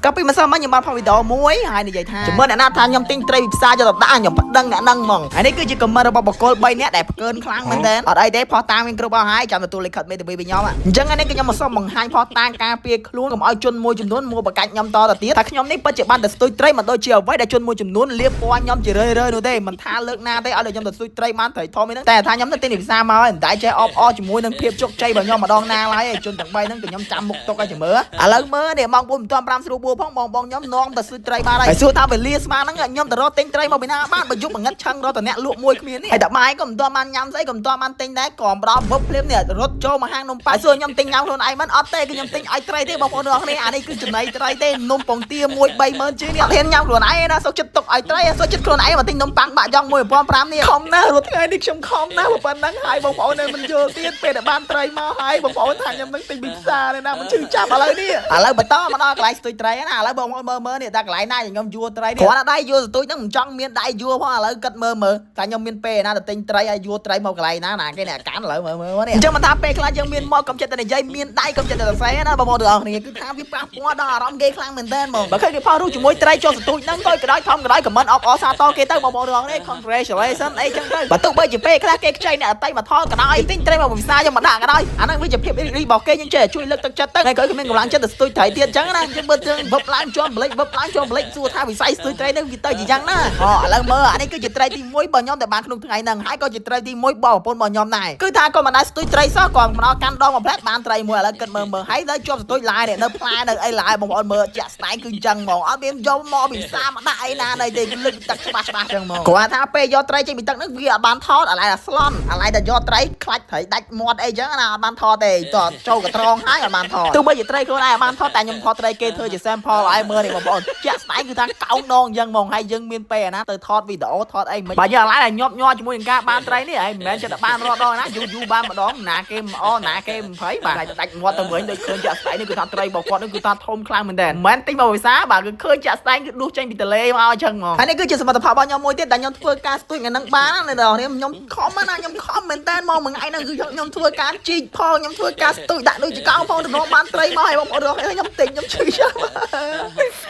កាលពីម្សិលមិញខ្ញុំបានផុសវីដេអូមួយហើយនិយាយថាជំរឿនអ្នកណាថាខ្ញុំទិញត្រីពីផ្សារយកទៅដាក់ខ្ញុំប្តឹងអ្នកហ្នឹងហ្មងហើយនេះគឺជា comment របស់បុគ្គល3នាក់ដែលផ្កើនខ្លាំងមែនទែនអត់អីទេផុសតាមមានគ្រប់អស់ហើយចាំទទួលលិខិតមេធាវីពីខ្ញុំអញ្ចឹងថ្ងៃនេះគឺខ្ញុំមកសុំបង្ហាញផុសតាមការពារខ្លួនកុំឲ្យជនមួយចំនួនមួបកាច់ខ្ញុំតទៅទៀតថាខ្ញុំនេះពិតជាបានទៅស្ទួយត្រីមិនដូចជាអ្វីដែលជនមួយចំនួនលាបពណ៌ខ្ញុំជារឿយៗនោះទេមិនថាលើកណាទេឲ្យតែខ្ញុំទៅស្ទួយត្រីបានត្រីធំហ្នឹងតែថាខ្ញុំទៅទិញពីផ្សារមកហើយមិនដែលចេះអបអរជាមួយនឹងភាពជោគជ័យរបស់ខ្ញុំម្ដងណាឡើយឯងជនទាំង3ហ្នឹងគឺខ្ញុំចាំមុខទុកឲ្យចាំមើលឥឡូវមើលនេះម៉ោង4មិនទាន់5ស្រួលបួផងបងបងខ្ញុំនាំទៅស្ទួយត្រីបានហើយហើយសួរថាវេលាស្មានហ្នឹងខ្ញុំទៅរកទិញត្រីមកពីណាបានបើយប់ងឹតឆឹងរកតអ្នកលក់មួយគ្មាននេះហើយតែបាយក៏មិនទាន់បានញ៉ាំស្អីក៏មិនទាន់បានទិញដែរក៏ម្ដងវឹបភ្លាមនេះរត់ចូលមកហាងនំប៉័ងសួរខ្ញុំទិញញ៉ាំខ្លួនឯងមិនអត់ទេគឺខ្ញុំទិញឲ្យត្រីទេបងប្អូនទាំងអស់គ្នាអានេះគឺចំណីត្រីទេនំពងទាមួយ30000ជាងនេះអត់ហ៊ានញ៉ាំខ្លួនឯងណាសុខចិត្តទុកឲ្យត្រីសុខចិត្តខ្លួនឯងមកទិញនំប៉័ងបាក់យ៉ង1500នេះខំណាស់រាល់ថ្ងៃនេះខ្ញុំខំណាស់ប៉ុណ្ណឹងហើយបងប្អូននៅមិនយល់ទៀតពេលដែលបានត្រីមកហើយបងប្អូនថាខ្ញុំនឹងទិញពីផ្សារនេះណាមិនឈឺចាប់ឥឡូវនេះឥឡូវបន្តមកដល់កន្លែងស្ទួយត្រីណាឥឡូវបងប្អូនមើលមើលនេះតែកន្លែងណាខ្ញុំយួរត្រីនេះគ្រាន់តែដៃយួរស្ទួយហ្នឹងមិនចង់មានដៃយួរផងឥឡូវគិតមើលមើលថាខ្ញុំមានពេលណាទៅទិញត្រីឲ្យយួរត្រីមកកន្លែងណាណាគេអ្នកកាន់ឥឡូវមើលមើលនេះអញ្ចឹងមិនថាពេលខ្លះយើងមានមកកុំចិត្តតែនិយាយមានដៃកុំចិត្តតែសរសេរណាបងប្អូនទាំងអស់គ្នាគឺថាវាប៉ះពាល់ដល់អារម្មណ៍គេខ្លាំងមែនទែនហ្មងបើឃើញគេផុសរូបជាមួយត្រីចុះស្ទួយហ្នឹងក៏ក្តៅធំក្តៅ comment អបអរសាទរគេទៅបងប្អូនទាំងអស់គ្នា congratulation អីចឹងទៅបើទោះបីជាពេលខ្លះគេខ្ចីអ្នកអតីមកថតក៏ដោយទិញត្រីមកពិសាយកមកដាក់ក៏ដោយអាហ្នឹងវាជាភាពរីករាយរបស់គេយើងចេះជួយលើកទឹកចិត្តទៅថ្ងៃក្រោយគេមានកម្លាំងចិត្តទៅស្ទួយត្រីទៀតចឹងណាយើងមើលរឿងវឹបឡើងជាប់ប្លេចវឹបឡើងជាប់ប្លេចសួរថាវិស័យស្ទួយត្រីហ្នឹងវាទៅជាយ៉ាងណាអូឥឡូវមើលអានេះគឺជាត្រីទី1របស់ខ្ញុំដែលបានក្នុងថ្ងៃហ្នឹងហើយក៏ជាត្រីទី1របស់ប្រពន្ធរបស់ខ្ញុំដែរគឺថាក៏មិនដែរស្ទួយត្រីសោះក៏មិនដល់កាន់ដងមួយផ្លែតបានត្រីមួយឥឡូវគិតមើលមើលហើយនៅជាប់ស្ទួយឡាយនេះនៅផ្លែនៅអីឡាយបងប្អូនមើលជាក់ស្ដែងគឺអញ្ចឹងហ្មងអត់មានយកមកពីសាមកដាក់អីណាណីទេគឺលើកទឹកច្បាស់ច្បាស់អញ្ចឹងហ្មងគ្រាន់ថាពេលយកត្រីចេញពីទឹកហ្នឹងវាអត់បានថតអាឡៃតែស្លន់អាឡៃតែយកត្រីខ្លាច់ត្រីដាច់មាត់អីចឹងណាអត់បានថតទេតោះចូលកត្រងហើយអត់បានថតទោះបីជាត្រីខ្លួនឯងអត់បានថតតែខ្ញុំថតត្រីគេធ្វើជា sample ឲ្យមើលនេះបងប្អូនជាក់ស្ដែងគឺថាកោងដងអញ្ចឹងហ្មងហើយយើងមានពេលណាទៅថតវីដេអូថតអីមិនបើយើងអាឡៃតែញាប់ញ័រជាមួយនឹងការបានត្រីនេះហើយមិនមែនចិត្តតែបានរាល់ដងណាយូរយូរបានម្ដងណាគេមិនអណាគេមិនភ័យបាទដាច់មាត់ទៅវិញដូចឃើញជាក់ស្ដែងនេះគឺថាត្រីរបស់គាត់នេះគឺថាធំខ្លាំងមែនតើមិនមែនទិញមកវិសាបាទគឺឃើញជាក់ស្ដែងគឺដួសចេញពីទន្លេមកអញ្ចឹងហ្មងហើយនេះគឺជាសមិទ្ធផលរបស់ខ្ញុំមួយទៀតដែលខ្ញុំធ្វើការស្ទួយថ្ងៃហ្នឹងបានណាអ្នកនរខ្ញុំខំណាខ្ញុំខំមែនតើមកមួយថ្ងៃហ្នឹងគឺខ្ញុំធ្វើការជីកផងខ្ញុំធ្វើការស្ទួយដាក់ដូចចកោផងទៅនាំបានត្រីមកឲ្យបងប្អូនខ្ញុំទិញខ្ញុំឈឺចាប់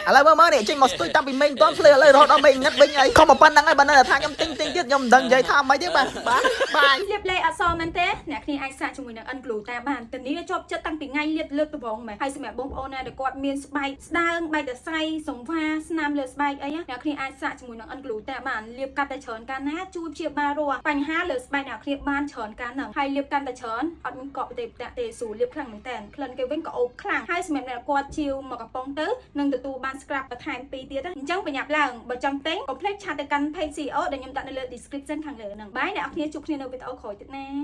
ឥឡូវមើលមើលនេះចេញមកស្ទួយតាំងពីមេឃមិនទាន់ភ្លឺឥឡូវរហូតដល់មេឃងឹតវិញហើយខំមកប៉ុណ្្នឹងហើយបើនៅតែថាខ្ញុំទិញទិញទៀតខ្ញុំមិនដឹងនិយាយថាម៉េចទេបាទបាទបាយ លាបលេអត់សមែនទេអ្នកគ្នាអាចសាកជាមួយនឹង N Gluta បានធានាជាប់ចិត្តតាំងពីថ្ងៃលាបលើកដំបូងមែនហើយសម្រាប់បងប្អូនណាដែលគាត់មានស្បែកស្ដើងបែកតសៃសង្វាស្នាមលើស្បែកអីណាអ្នកគ្នាអាចសាកជាមួយនឹង N Gluta បានលាបកាន់តែច្រើនកាលណាជួយព្យាបាលរាល់បញ្ហាលើស្បែកអ្នកគ្នាបានច្រើនកាលហ្នឹងហើយលាបកាន់តែច្រើនអត់មានកប់ទេតាក់ទេស្រួលលាបខ្លាំងមែនតើក្លិនគេវិញក៏អូបខ្លាំងហើយសម្រាប់អ្នកគាត់ជាវមកកំប៉ុងទៅនឹងទទួលបាន scrub បន្ថែមពីរទៀតណាអញ្ចឹងប្រញាប់ឡើងបើចង់ទិញកុំភ្លេច chat ទៅកាន់ page CEO ដែលខ្ញុំដាក់នៅលើ description ខាងលើហ្នឹងបាយអ្នកនរគ្នាជួបគ្នានៅវីដេអូក្រោយទៀតណា។